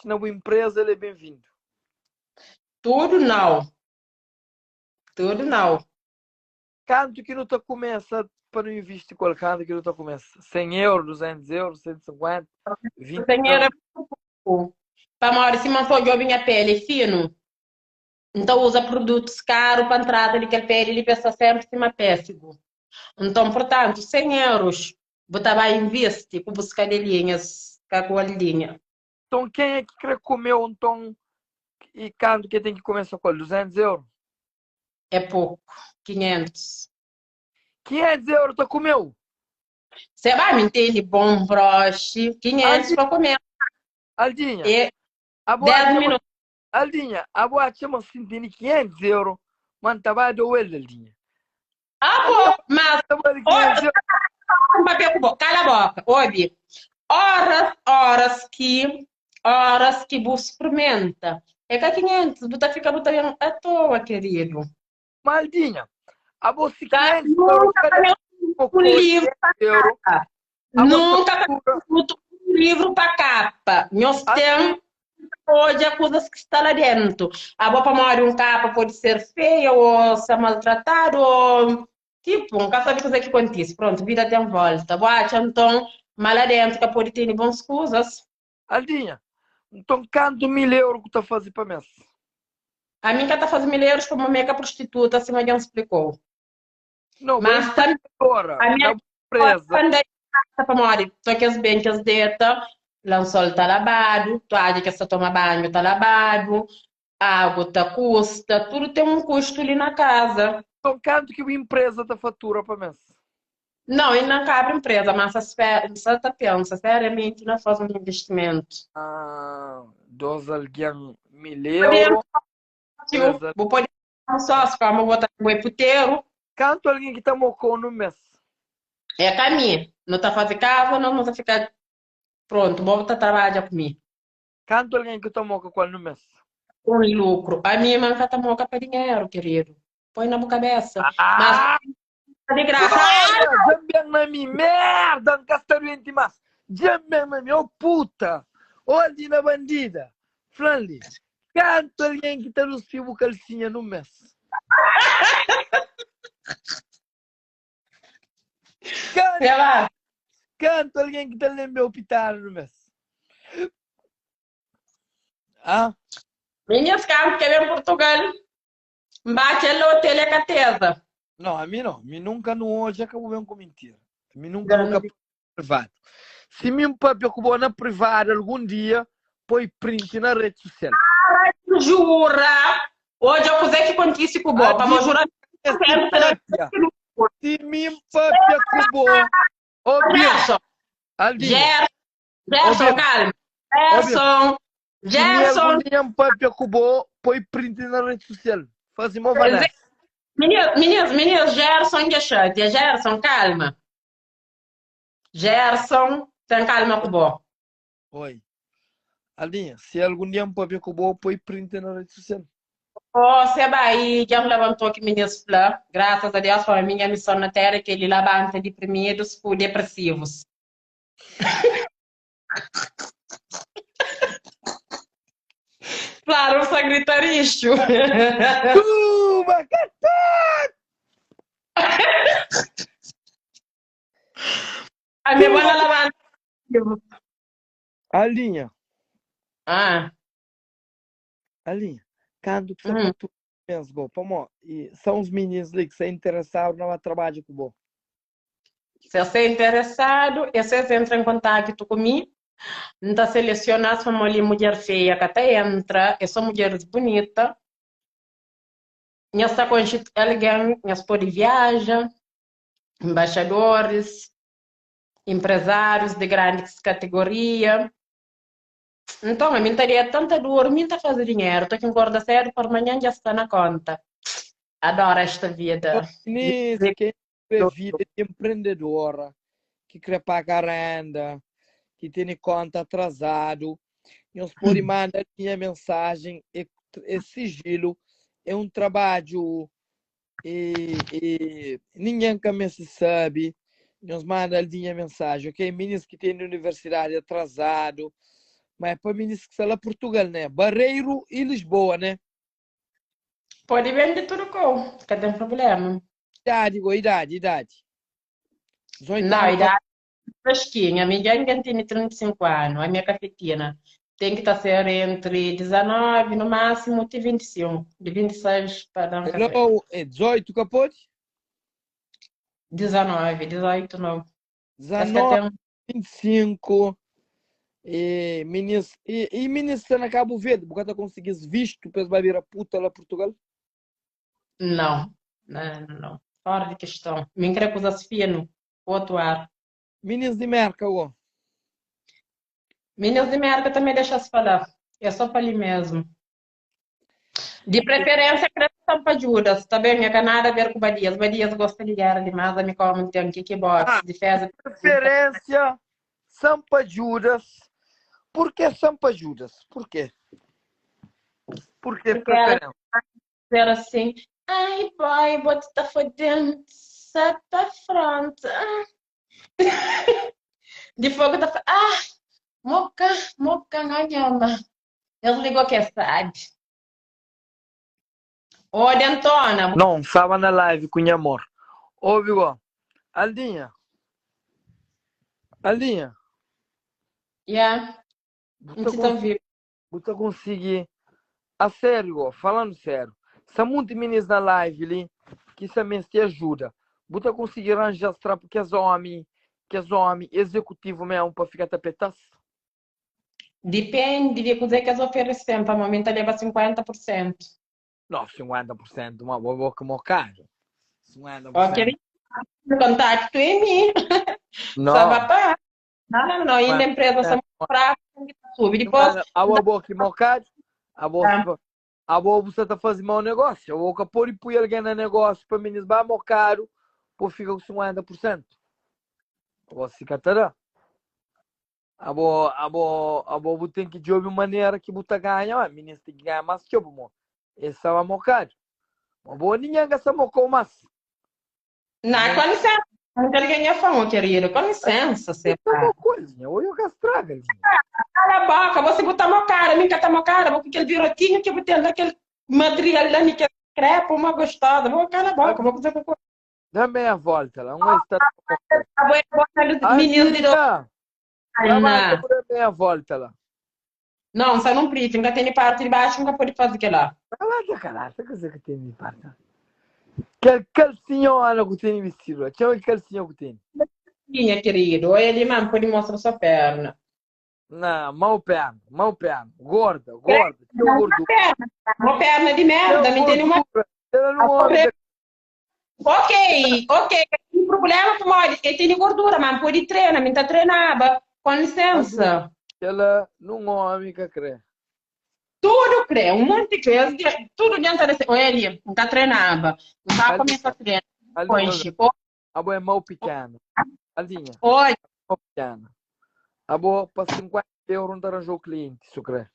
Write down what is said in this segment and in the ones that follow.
invisti na bu inpreza el é ben-vindu. Tudu nau. Tudu nau. Kantu ki nu ta kumesa pa nu invisti ku el? Kantu ki nu ta kumesa? 100 euro, 200 euro, 150, 20 100 euro euro? é mutu poku. Pamodi sima N ta odja-u nha peli é finu, N ta uza produtus karu pa N trata di kel peli li pa el sta sénpri sima pésigu. Nton, purtantu, 100 euros bu ta ba invisti ku bus kadelinhas ka ku aldinha. Nton, kenha ki kre kume-u nton i kantu ki el ten ki kumesa ku el? 200 euro? É poku. 500. 500 euro ta kume-u? Se ba mi ntende bon broxi, 500 pa kumesa. Aldinha, É abo 10 atxa ma minutu. Aldinha, abo atxa ma si N tene 500 euro, ma N ta ba da-u el, Aldinha. Abo, mas Ta bali 500 euro. N papia ku bo, kala boka, obi. Oras, oras ki, oras ki bu sprimenta, é ka 500, bu ta fika bu ta ben atoa, keridu. Maldinha, abo si Ka 500 euro nunka kada pa meu bo un koi livru pa 500 euro, kapa. abo ta Nunka pa fatura. un livru pa kapa. Nhos Aldinha, ten odja kuzas ki sta la dentu. Abo pamodi un kapa pode ser feia o sta maltratadu o tipu, N ka sabe kuzê ki kontise. Prontu, vida ten volta. Bu atxa nton ma la dentu ka pode tene bons kuzas? Aldinha, nton kantu 1000 euro ku ta faze pa mes? Ami N ka ta faze 1000 euros pamodi mi é ka prostituta sima dja N splikou. Não, bo é Mas tanbê empreendedora ami na é bu empresa. pa N da di kasa pamodi to kes ben ki es deta, lansol ta labadu, tuadja ki es ta toma banhu ta labadu, agu ta kusta, tudu ten un kustu li na kaza. Nton kantu ki bu empresa ta fatura pa mes? Não, inda N ka abri empresa, mas N sa ta pensa seriamenti na faze un investimentu. Ah, 2 algen 1000 Pode euro, sósiu, 3 bu pode un sósiu, pamodi bo ta bo é puteru. Kantu algen ki ta moka-u nun mes? É ka mi. Nu ta faze kaza, nos nu ta fika prontu, bo ta trabadja ku mi. Kantu algen ki ta moka ku el nun mes? Un lukru. Ami ma N ka ta moka pa dinheru, keridu. Poi na bu kabesa. Mas Ah! di grasa. Olha, dja-m ben na mi, merda, N ka sta duenti más. Dja-m ben na mi, oh puta! Ô Aldina bandida, fla-m li, kantu algen ki ta ruspi bu kalsinha nun mes? Kantu, Sei lá. kantu algen ki ta lenbe-u pitada nun mes? Ah? Minhas kantu ke ben Portugal, N ba kel hotel é ka teza. Não, ami não. Mi nunka nu odja ka bu ben ku mintira. Mi nunka nu ka privado. Si mi papia ku bo na privado algun dia, poi print na rede social. Para di jura. Odja kuzê ki kontise ku bo, pamodi jura papia. Si mi papia ku bo, obi. Gerson, Aldinha. Gerson, calma. Gerson, Gerson. Gerson. Si mi algun papia ku bo, poi print na rede social. Faze mo Vanessa. Meninas, meninas, meninas, Gerson dja xatia. Gerson, calma. Gerson, ten calma ku bo. Oi. Aldinha, si algun dia N papia ku bo, poi print na rede social. Oh, seba, i dja N labantou ki meninas fla. Graças a Deus, pa minha missão na terra é kel-li labanta deprimidos ku depressivos. Claro, sa grita rixu. Tuba, katat! A minha bola labanta. Aldinha. Ah. Aldinha, kantu ki sa fatura mes go, pamo, e são os meninos li ki sa interessado na ba trabadja ku bo. Se es é interesadu, es es entra en kontaktu ku mi, N ta selesiona-s pamodi li mudjer feia ka ta entra, é so mudjeris bunita. Nhas ta konxe algen, nhas pode viaja, enbaxadoris, enprezárius di grandis kategoria. Nton, ami N ta deta, N ta durmi, N ta faze dinheru, ta ki N korda sedu parmanhan dja sta na konta. Adora esta vida. Inês, ken kre vida di empreendedora, ki kre paga renda, ki tene konta atrasadu, nhos pode manda minha mensagem, é, é sigilo, é um trabadju e, e ninguém ka meste sabe. Nhos manda minha mensagem, ok? Meninos ki tene universidade atrasado, Ma é pa minis ki sta la Portugal, né? Barreiro e Lisboa, né? Pode ben di tudu kou, ka ten problema. Idadi go, idadi, idadi. 18 Não, anu pa idadi fresquinha. Mi dja N tene 35 anu, ami é kafetina. Ten ki ta ser entri 19, no máximo, ti 25. Di 26 pa dan ka kre. Hello, é 18 ka pode? 19, 18 não. Es ka 19, ten. 25. E minis, e, e minis sta na Cabo Verde, bu ka ta konsigi visto pa es ba bira puta la Portugal? Não, não, não. Fora de questão. Mi N kre kuzas finu, otu ar. Minis di Merka go. Minis di Merka tanbe dexa-s pa la. É so pa li mesmu. Di preferência kre sta pa Judas. Ta ben, é ka nada a ver ku Badias. Badias gosta di gera dimás, ami komu N ten kickbox, Ah, difesa di preferência Sampa Judas. Porquê Sampa Judas? Porquê? Porquê Porque ela preferência? dizer assim, ai boy, bo te ta fodendo, sai pa frente. Ah. Di fogo ta fla, ah, moka, moka, nganhama. Es ligou que é sabe. Ô, Dentona, Não, staba na live ku nha amor. Obi go. Aldinha. Aldinha. yeah, Bu N ta ti ta konsigi, ouvir. bu ta konsigi. A sério go, falando sério. Sa munti minis na live li ki sa meste ajuda. Bu ta konsigi ranja-s tra kes omi, kes omi executivo mesmo pa fika ta peta-s? Dipende di kuzê ki es oferese-m, pamodi mi N ta leba 50 pur sentu. No, 50 pur sentu, ma bo bo ki mokadu. 50 pur Ó, sentu. kel kontaktu é mi. No. Sa papá. Não, não, não, ainda a empresa sa muito fraca, tem que subi. Depois, Abo bo ki mokadu, abo Tá. abo bu sa ta faze mau negócio. Abo ka pode pui alguém na negócio pa minis ba mokadu, pô fika ku 50 pur sentu. Abo si ka ta da. Abo, abo, abo bu ten ki djobe un manera ki bu ta ganha, ma minis ten ki ganha mas txeu pamodi es sta ba mokadu. Ma bo ningen ka sta mokau mas. Não, com licença. Não quero ganhar fama, querido. Com licença, Você sei lá. mocou, Linha. Ou eu que estraga, Linha. Cala a boca, você botar uma cara, mim tá uma cara, vou com aquele birotinho que eu botei lá, aquele material lá, me que crepa, uma gostosa. Vou cala a boca, vou fazer cocô. Dá meia volta lá. Um está Menino de Aldinha, Ana. levanta por dar meia volta lá. Não, só não prito, nunca tem parte de baixo, nunca pode fazer aquilo lá. Cala caralho, que coisa que tem de parte. Quel calcinha Ana que tem vestido lá. Chama que calcinha que tem. Minha querido, olha ali, mano, pode mostrar sua perna. Não, mau perna, mau perna. Gorda, gorda. Teu gordura. Perna, uma perna de merda, me tem uma. Gordura. Ela não homem. Ok, ok, tem problema com ele, ele tem gordura, mas pode treinar, me tá treinava. Com licença. Ela não homem que crê. Tudo crê, um monte de coisa, tudo dentro desse. Olha ali, não tá treinava. Não tá começando a treinar. Aldinha, a boa é mau pequena. Aldinha, Oi, mau pequena. A boa para 50 euros não te arranjou cliente, isso crê.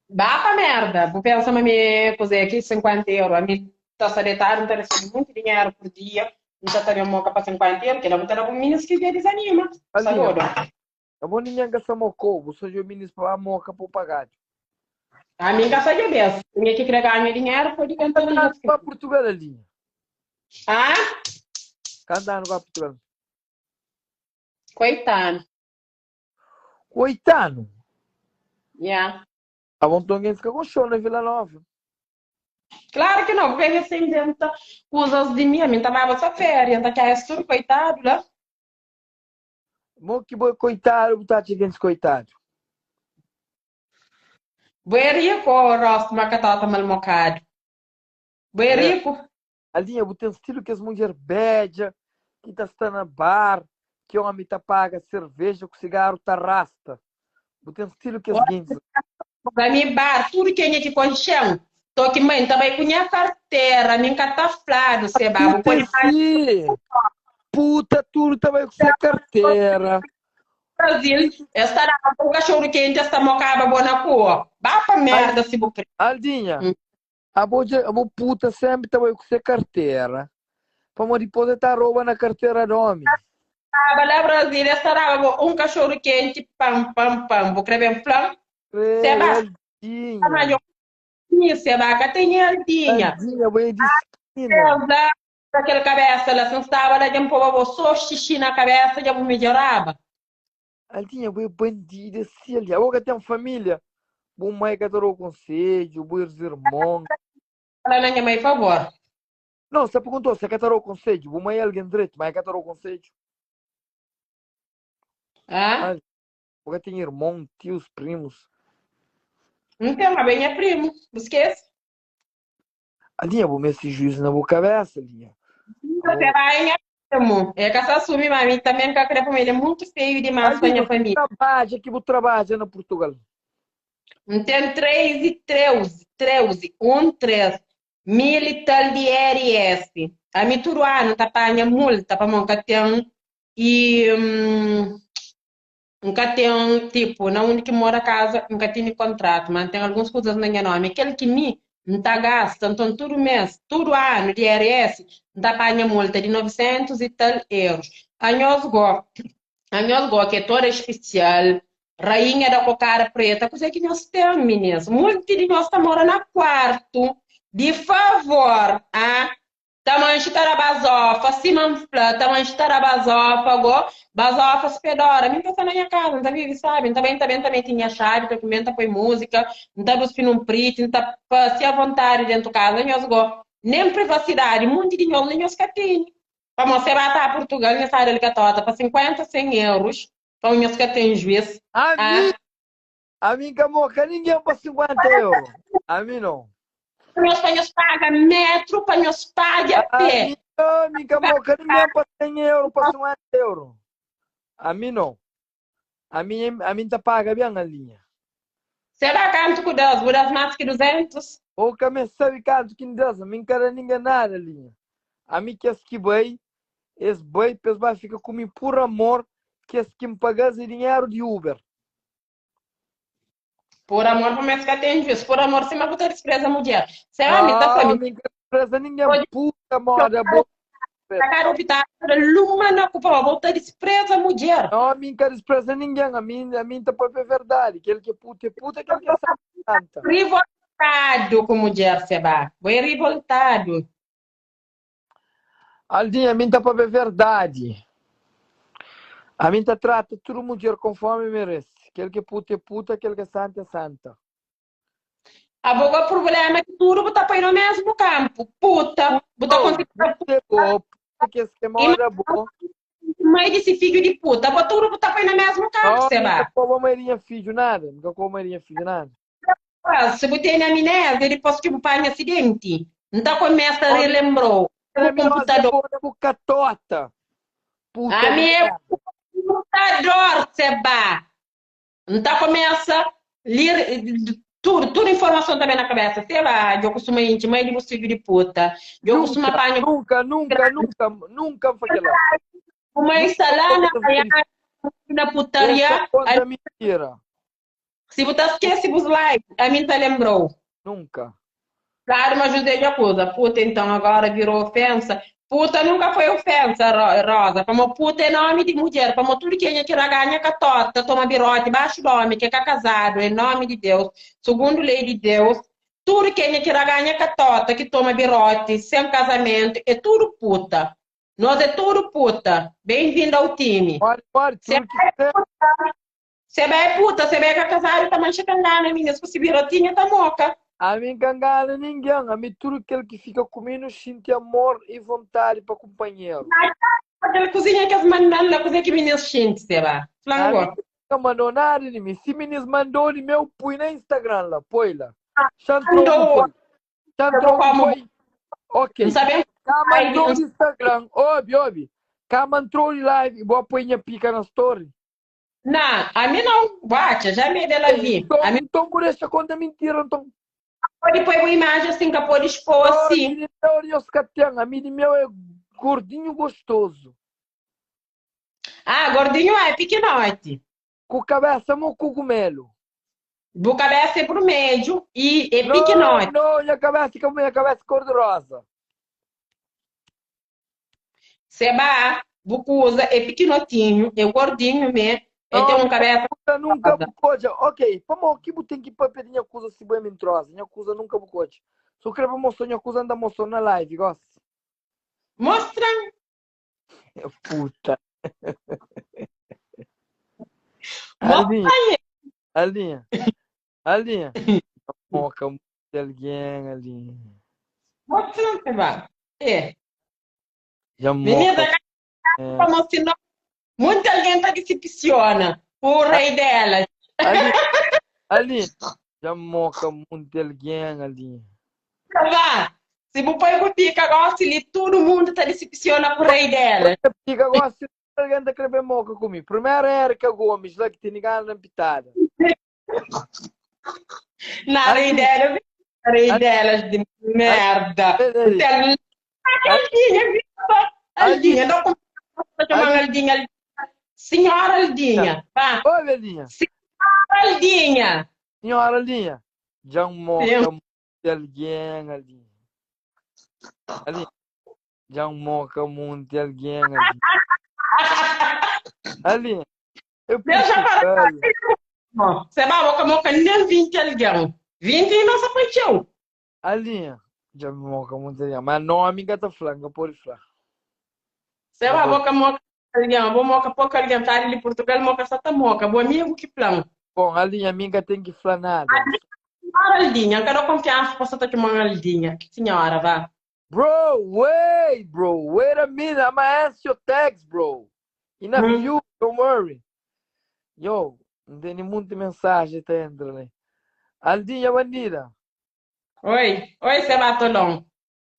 Vá pra merda. Vou pensar, mas me cozer aqui 50 euros. A mim tá se deitado, não tá recebendo muito dinheiro por dia. Não tá tendo moca para 50 euros, que ela não tá dando menos que dia desanima. Aldinha, Sabe? a boa ninguém gasta mocou, você já minis para moca para pagar. A mim gasta de vez. Tinha que querer ganhar dinheiro, foi de cantar Cantando para Portugal, Aldinha. Ah? Cantando para Portugal. Coitado. Coitado. Yeah. A bom alguém fica com show na Vila Nova. Claro que não, porque você inventa coisas de mim, a mim tava só férias, tá que é tudo coitado, né? Mo que boi coitado, botar gente coitado. Boi rico, rosto, macatata mal mocado. Boi É. rico. Aldinha, bu tem estilo que as mulheres beja, que tá está na bar, que homem tá paga cerveja com cigarro tá rasta. Bu tem estilo que as gente. Pra mim, bar, tudo que é que conchão. Tô que mãe, também com minha carteira, minha cataflado, se babo. Puta sim. Puta, tudo também com sua carteira. Brasil, esta dava um cachorro quente, esta mocaba boa na cor. Vá pra merda se bu crer. Aldinha, Hum. a bo, a bo puta sempre também com sua carteira. Pra depois tá rouba na carteira do homem. Tava lá Brasil, esta dava um cachorro quente, pam, pam, pam. Vou crer bem flam. Seba, Aldinha. Seba ka ten Aldinha. Aldinha, bo é di skina. Deus da kel kabesa la, si N staba la dja N poba bo so xixi na kabesa dja bu midjoraba. Aldinha, bo é bandida si, Aldinha. Abo ka ten família? Bu mai ka ta da-u konsedju, bu irmon. Fala na nha mai, favor. Não, você perguntou, você ka ta da-u konsedju? Bu mai é algen dretu, mas e ka ta da-u konsedju? Hã? Ai, bu ka ten irmon, tius, primus? N ten, abo é nha primu, bu skese? Aldinha, bu meste juizu na bu kabesa, Aldinha. Você vai é nha primo. É ka sa asumi, ma mi também ka kre pamodi ele é muito feio dimás pa Aldinha, nha família. trabadja ki bu trabadja na Portugal? N ten 3 e 13, 13, 1, 3, mil e tal di RS. Ami tudu anu N ta panha multa pamodi N ka ten e N ka ten, tipu, na undi ki N mora kaza, N ka tene kontratu, ma N ten alguns kuzas na nha nomi. Kel ki mi N ta gasta, nton tudu mes, tudu anu di IRS, N ta panha multa di 900 i tal erus. Anhos go, anhos go ki é toda spesial, rainha da kokada preta, kuzê ki nhos ten, minis? Multi di nhos ta mora na kuartu, di favor, ah? Ta manxi ta da bazofa, sima N fla, ta manxi ta da bazofa, go, bazofa spedora. Mi N ta sta na nha kaza, N ta vive sabi, N ta bai, N ta ben, N ta mete nha xabi, ta kume, N ta poi múzika, N ta duspi nun priti, N ta pasia avontadi dentu kaza. Nhos go, nen privasidadi, munti di nhos, nen nhos ka tene. Pamodi se ba ta Purtugal, nhos ta da-l katota pa 50, 100 eurus, pa nhos ka ten juiz. Ami, ami N ka moka ningen pa 50 euro. Ami não. Nhos pa nhos paga metro, pa nhos paga pé. Ami, ami N ka moka ningen pa 100 euro, pa 50 euro. Ami não. Ami, ami N ta paga ben a linha. Será kantu ku das? Bu das más ki 200? Ou ka me sabe kantu ki N das, ami N ka da ningen nada linha. Ami kes ki bai, es bai pa es ba fika ku mi pur amor, kes ki N paga-s é dinheru di Uber. Por amor, pa es ka ten juiz. Por amor, sima bu ta dispreza mudjer. Será mi ta fla mi? Ami N ka dispreza ningen, puta moda bo. Kada opitadu ta da luma na ku pa bo ta dispreza mudjer. Não, ami N ka dispreza ningen, ami, ami N ta papia verdadi. Kel ki é puta é puta, kel ki é santa é santa. Rivoltadu ku mudjer, Seba. Bo é rivoltadu. Aldinha, ami N ta papia verdadi. Ami N ta trata tudu mudjer konformi merese. Kel ki é puta é puta, kel ki é santa é santa. Abo go problema ki tudu bu ta poi no mesmu kampu. Puta, bu ta konsidera puta. Bo, puta kes ki é moda bo. Mai di si fidju di puta. Bo tudu bu ta poi na mesmu kampu, Seba. N ka koba mai di nha fidju nada. N ka koba mai di nha fidju nada. Si bu tene amnésia dipôs ki bu panha asidenti, N ta kumesa relenbrou bu konputador. Bu katota. Puta Ami é computador, Seba. N ta kumesa lir tudu, tudu informason ta ben na kabesa. Seba, djo kustuma intxi mai di bu fidju di puta. Djo kustuma panha Nunka, nunka, nunka, nunka N fla kela. Bu mai sta la na Miami, na putaria. Essa conta mentira. Si bu ta skese bus like, ami N ta lenbra-u. Nunka. Fladu ma José dja kuza. Puta então agora virou ofensa. Puta nunka foi ofensa, Rosa, pamo puta é nomi di mudjer, pamo tudu kenha ki raganha katota, toma biroti baxu di omi ke ka kazadu, em nomi di Deus, sugundu lei di Deus, tudu kenha ki raganha katota, ki toma biroti sem kazamentu é tudu puta. Nos é tudu puta. Bem-vindo ao time. Pode, pode, tudu ki quiser. Seba é puta, seba é ka kazadu ta manxa ka ngana minis ku si birotinha ta moka. Ami N ka ngana ningen, ami tudu kel ki fika ku mi nu xinti amor i vontadi pa kunpanheru. Kel kuzinha kes manda-m la kuze ki minis xinti seba? Fla-m Ami go. ka mandou nada di mi, si minis mandou di meu pui na Instagram la, poi la. Xa ntrou bu poi, xa ntrou bu poi, ok. Ka mandou di Instagram, obi, obi, ka mantrou di live i bo poi nha pika na story. Na, ami não, bu atxa, já me de la vi. Nton, Ami nton bu dexa konta mintira, nton. pode poi bu imaji asin, ka pode expô Oh, asi. ami di meu Deus ka ten, ami di meu é gordinhu gostozu. Ah, gordinhu é pikinoti. Ku kabesa mo kugumelu. Bu kabesa é brumedju i é Não, pikinoti. não, nha kabesa ka nha kabesa é kor di rosa. Seba, bu kuza é pikinotinhu, é gordinhu mê. El ten un kabésa Kuza nunka bu ka odja. Ok, pamodi ki bu ten ki papia di nha kuza si bu é mintroza? Nha kuza nunka bu ka odja. Si bu kre pa mostra nha kuza, N ta mostra-u na live gosi. Mostra-m. Puta. Aldinha, Aldinha, Aldinha. Moka di algen, Aldinha. Mostra-m, Seba. É. Dja Menina, moka. ka pamodi si no, Munti algen ta disipsiona ku rei delas. Ali, ali, dja moka munti algen ali. Ba, si bu pai ku pika gosi li, tudu mundu ta disipsiona ku rei delas. Pika gosi, tudu algen ta kre ben moka ku mi. Primeru Erika Gomes la ki tene gana na pitada. Na rei delas, rei delas di merda. Aldinha, Aldinha, dá com chamar Aldinha, Aldinha. Senhora Aldinha, vá. Oi, Aldinha. Senhora Aldinha. Senhora Aldinha. Já moca de alguém, Aldinha. Aldinha. Já moca muito de alguém, Aldinha. Aldinha. Eu Deus já para. Você vai moca moca nem 20 alguém. 20 não só foi teu. Alinha, dja mi moka munti algen, ma nomi N ka ta fla, N ka pode fla. Se ba bo ka moka algen, bo moka poku algen, tadi li Purtugal moka sa ta moka, bu amigu ki fla-m. Bon, Alinha, mi N ka ten ki fla nada. Senhora Aldinha, N ka da konfiansa pa sa ta txoma-m Aldinha, senhora, va. Bro, wait, bro, wait a minute, I'ma ask your text, bro. In a few, don't worry. Yo, N tene munti mensaji ta entra li. Aldinha bandida. Oi, oi, Seba Tolon,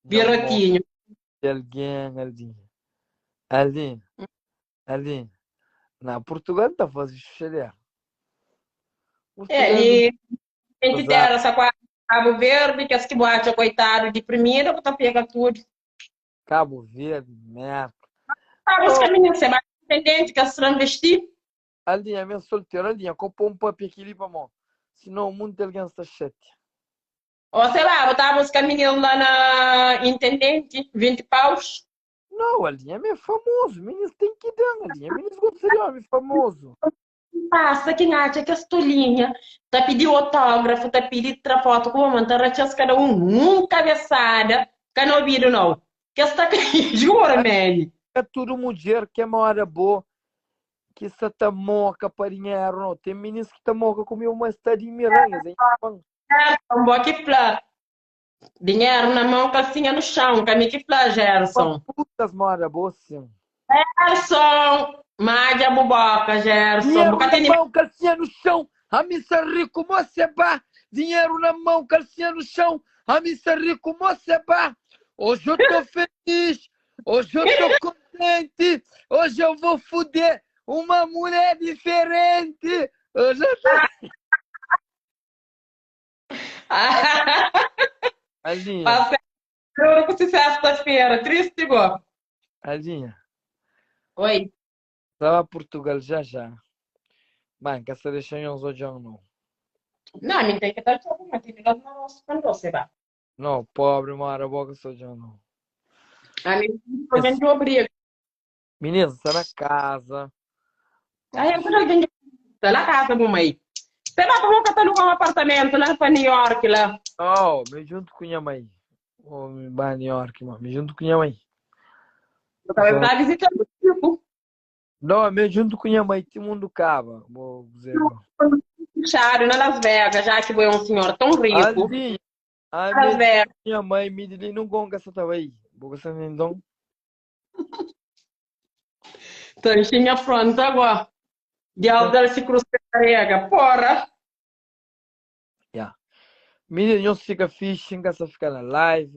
Birotinho. De alguém, Aldinha. Aldinha, Aldinha. Na Portugal ta faze xuxadera. É, e gente terra sa quase Cabo Verde, kes ki bu atxa coitado deprimido, bu ta pega tudo. Cabo Verde, merda. Tá busca menino, Seba, independente, kes travesti. Aldinha, mi é solteru. Aldinha, ko pô-m papia kel-li pamó sinon munti algen sta xatia. Ô, sei lá, bu ta buska mininu la na intendenti, 20 paus. Nau, Aldinha, mi é famozu. Minis ten ki da-m, Aldinha. Minis gosta di ómi famozu. Pasa ki N atxa kes tolinha ta pidi otógrafu, ta pidi tra fotu ku bo, ma N ta ratxa-s kada un un kabesada ka na obidu nau. Kes ta kai, jura, Manny. Ka tudu mudjer ke moda bo Ki sa ta moka pa dinheru no. Ten minis ki ta moka ku mi ma es ta adimiran, es é nha fan. Gerson, bo ki fla. Dinheru na mon, kalsinha no xãu. Ka mi ki fla, Gerson. Pa putas moda bo sin. Gerson, madja bu boka, Gerson. Bu Dinheru ka na tene. mão, kalsinha no xãu. Ami sa riku, mo se ba. Dinheru na mão, kalsinha no xãu. Ami sa riku, mo se ba. Oji eu tô feliz, Hoje eu tô contente, hoje eu vou fuder uma mulher diferente. Hoje eu tô... Aldinha. Passei com sexta-feira, triste igual. Aldinha. Oi. Tava Portugal já já. Mas que essa deixa uns ojão não. Não, me tem que estar tchau, mas tem que dar na roça quando você vai. Não, pobre mora boca sou já não. A mim, alguém te obriga. Menina, está na casa. Aí eu alguém que está na casa com mãe. Você vai para boca alugar um apartamento lá para New York lá. Oh, me junto com minha mãe. Oh, me vai a New York, mano. Me junto com minha mãe. Eu também tá visitando o tipo. Não, me junto com minha mãe, que mundo cava. Vou dizer. Fechado na Las Vegas, já que é um senhor tão rico. Aldinho, a minha, minha mãe me disse, não gonga essa tava aí. Vou gostar então. Tanchinha pronta agora. De algo se cruzar carrega, porra. Yeah. Menino, não fica fixe, nunca só fica na live.